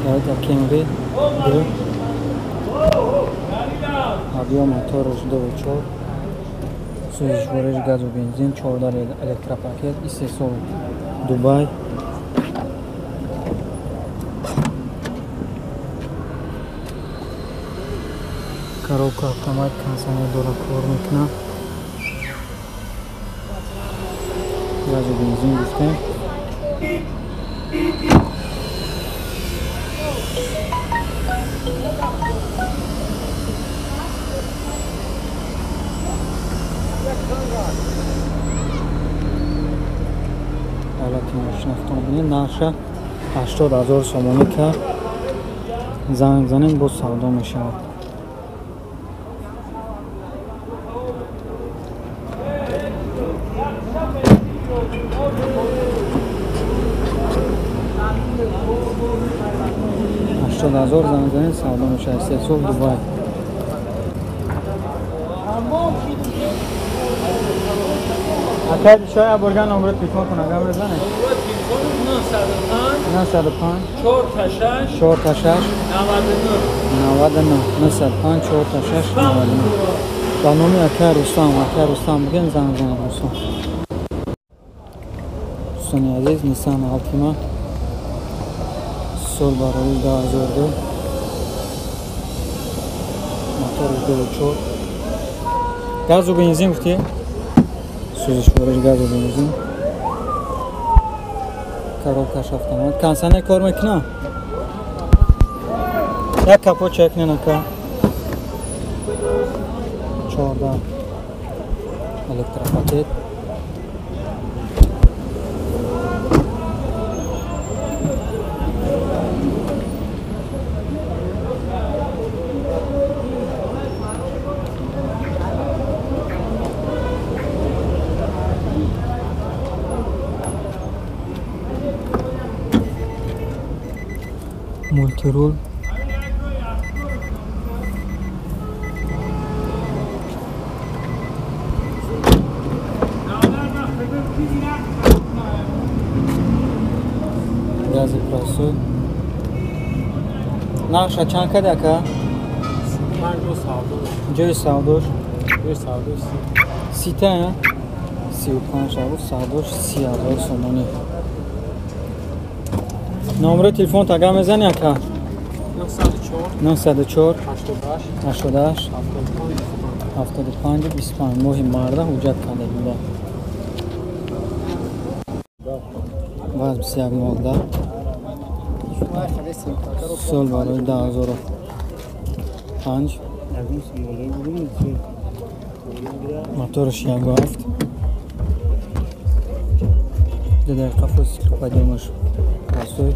Toyota Camry 2 объем мотораш 2.4, сӯзишвориш газу бензин, 14 электропакет, истеҳсол Дубай. Коробка автомат, кондиционер дора, кор мекунад. Газу бензин гуфтем. Ҳолати мошин автомобили нарха 80 000 сомонӣ кард. Занг занем, боз савдо мешавад. 80 000, занг занем, савдо мешавад. Истеҳсол Дубай. Акай, шоя бурган номро телефон кун, агар бизане. 905 4 6 4 6 99. 99. 905 4 6 99. Ба номи акай Рустам, акай Рустам бигем, занг занед, дӯстон. Дӯстони азиз, Nissan Altima, сол барои 2002, мотори 2.4, газу бензин гуфтӣ, сӯзишвориш газу бензин, коробкаш автомат, кондиционер кор мекунад. Як капот чек ненака. 14 электропакет. Мультирул. Гази простой. Нарша чанд кади, ака? Ҷои савдош? Сита 35 шавуд, савдош 30 000 сомонӣ. Номери телефон тага мезани, ака? 904 88 75 25. Моҳи марда ҳуҷҷат карда буда. Ваз 21 09, сол барои 2005, мотораш 1.7, 2 дақиқа фосила подъёмаш простой.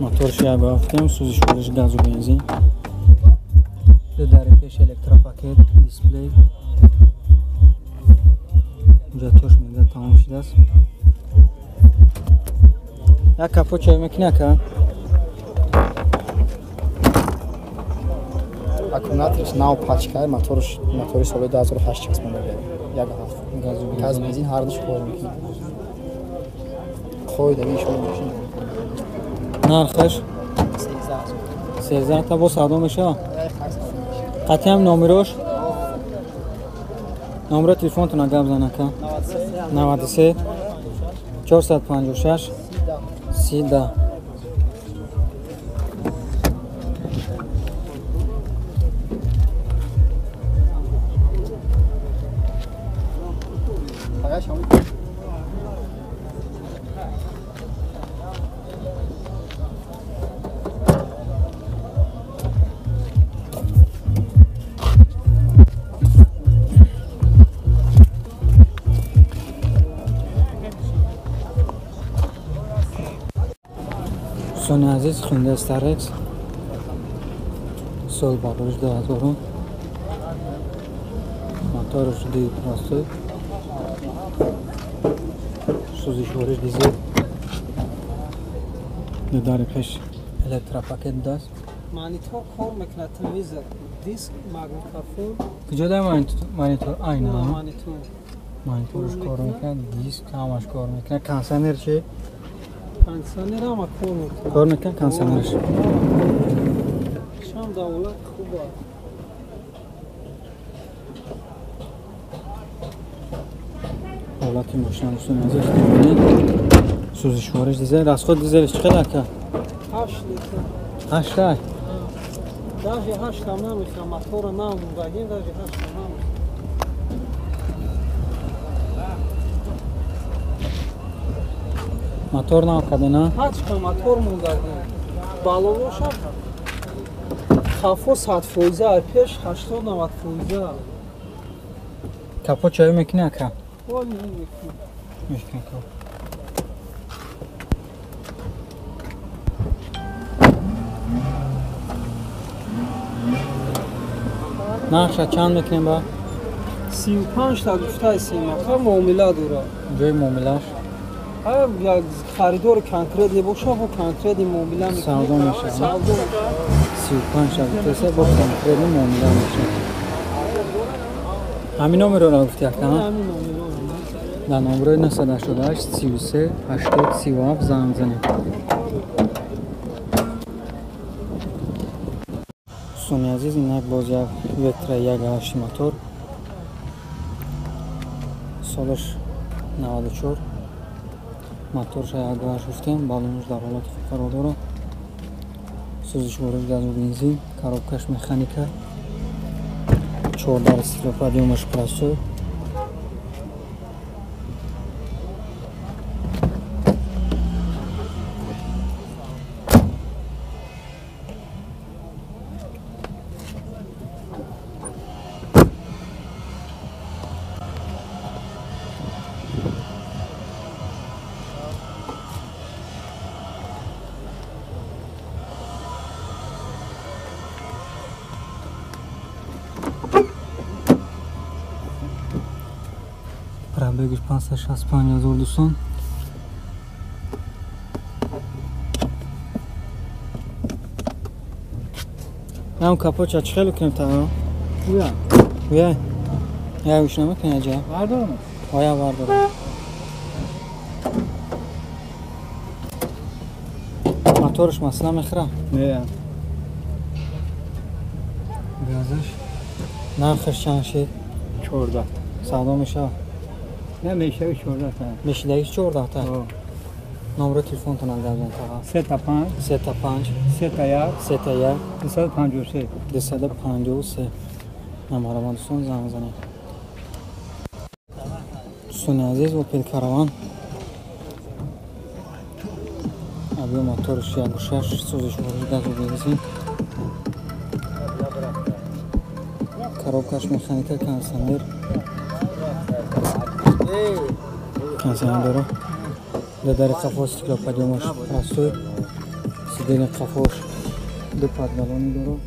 Моторш 1.7-ем, сӯзишвориш газу бензин, ду дари пеш электропакет, дисплей. Ҳуҷҷатҳош мега тамом шудааст. Як капот чой мекунӣ, ака? Аккумуляторш нав, пачка, моторш мотори соли 2008 часпонда, 1.7. Газу газ бензин ҳардуш кор мекунад. Қоидаги шумо мошин. Нархаш? 13 та, бо савдо мешавад. Қатъиам номерош, номеро телефонтона гап зан, ака. 93 456 30. Дӯстони азиз, Hyundai Starex, сол бароиш 2000, мотораш ди простой, сӯзишвориш дизел, дари пеш электропакет даст. Монитор кор мекунад, телевизор, диск, магнитофон. Куҷо дай монитор? Айна? Монитор. Мониторш кор мекунад, диск ҳамаш кор мекунад. Кондиционер чи? Кондиционер ҳама кор мекунад. Кор мекунад кондиционерш. Шам давлат хуб аст. Ҳолати мошина дӯстони азиз мебинед. Сӯзишвориш дизел, расход дизелш чӣ қадар ака? 8 литр. 8 та? Даже 8 там намехӯрам, мотора намондагим, даже 8 там намехӯрам. Мотор нав кардена? Пачка мотор мондагим. Баловоша хафо 100%, пеш 80-90%. Капот чаю мекунӣ ака? Ҳол мекунӣ. Мекунӣ капот. Нархша чанд мекунем ба? 35 та гуфтаи семака муомила дорад. Ҷои муомилаш? Як харидори конкретне боша, бо конкретни муомила мекунем. Савдо мешавад. Савдо мешавад. 35 та гуфтаеса бо конкретни муомила мешавад. Ҳамин номерро гуфти ака? Ҳамин номерро. Дар номерои 988 33 80 37 занг занед. Дӯстони азиз, инак боз як Вектра 1.8 мотор, солаш 94, моторша 1.8 гуфтем, баллонаш дар ҳолати хуб қарор дорад, сӯзишвориш газу бензин, коробкаш механика, 14 стеклоподъёмаш простой. Пробегиш 565 ҳазор дӯстон. Нам капоча чӣ хеле кунем та? Уя. Уя. Я уш намекунӣ аҷа? Бардорам. Оя бардорам. Моторш масла мехӯра? Не. Газаш. Нархаш чанд шид? 14. Савдо мешавад? Не, мешавад 14 та. Мешидагиш 14 та? Номери телефонтон гап зан таға. 3 та 5. 3 та 5. 3 та 1. 3 та 1. 253. 253. Намарамон дӯстон занг занед. Дӯстони азиз, Opel Caravan объем моторш 1.6, сӯзишвориш газу бензин, коробкаш механика, кондиционер дорад. Дар қафо стеклоподъёмаш простой, сидени қафош ду подгалони дорад.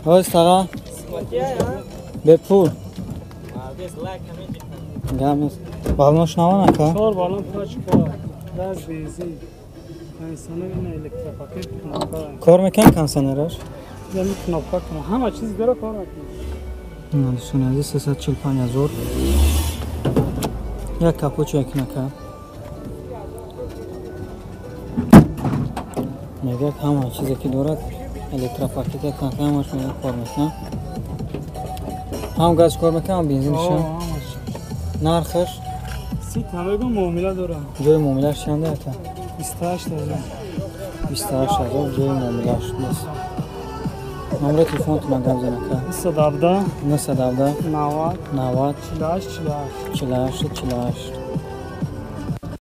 Ой, сага. Бепул. Гамес. Баллонш наван ака? 4 баллон пачка, газ, бензин. Кондиционер ина электропакет кнопка. Кор мекунад кондиционераш? Ями кнопка кунад. Ҳама чиз дора кор мекунад. Ина дӯстони азиз, 345 ҳазор. Як капоча як нака. Мегӯяд ҳама чизе ки дорад электропакета ҳамаш мегӯяд кор мекунад. Ҳам газ кор мекунад, ҳам бензинша. Нархаш? 30 та мегӯям, муомила дорам. Ҷои муомилаш чанда ака? 28 ҳазор. 28 ҳазор ҷои муомилаш нест. Номери телефонтон гап зан ака. 917 917 90 90 48 48. 48 48.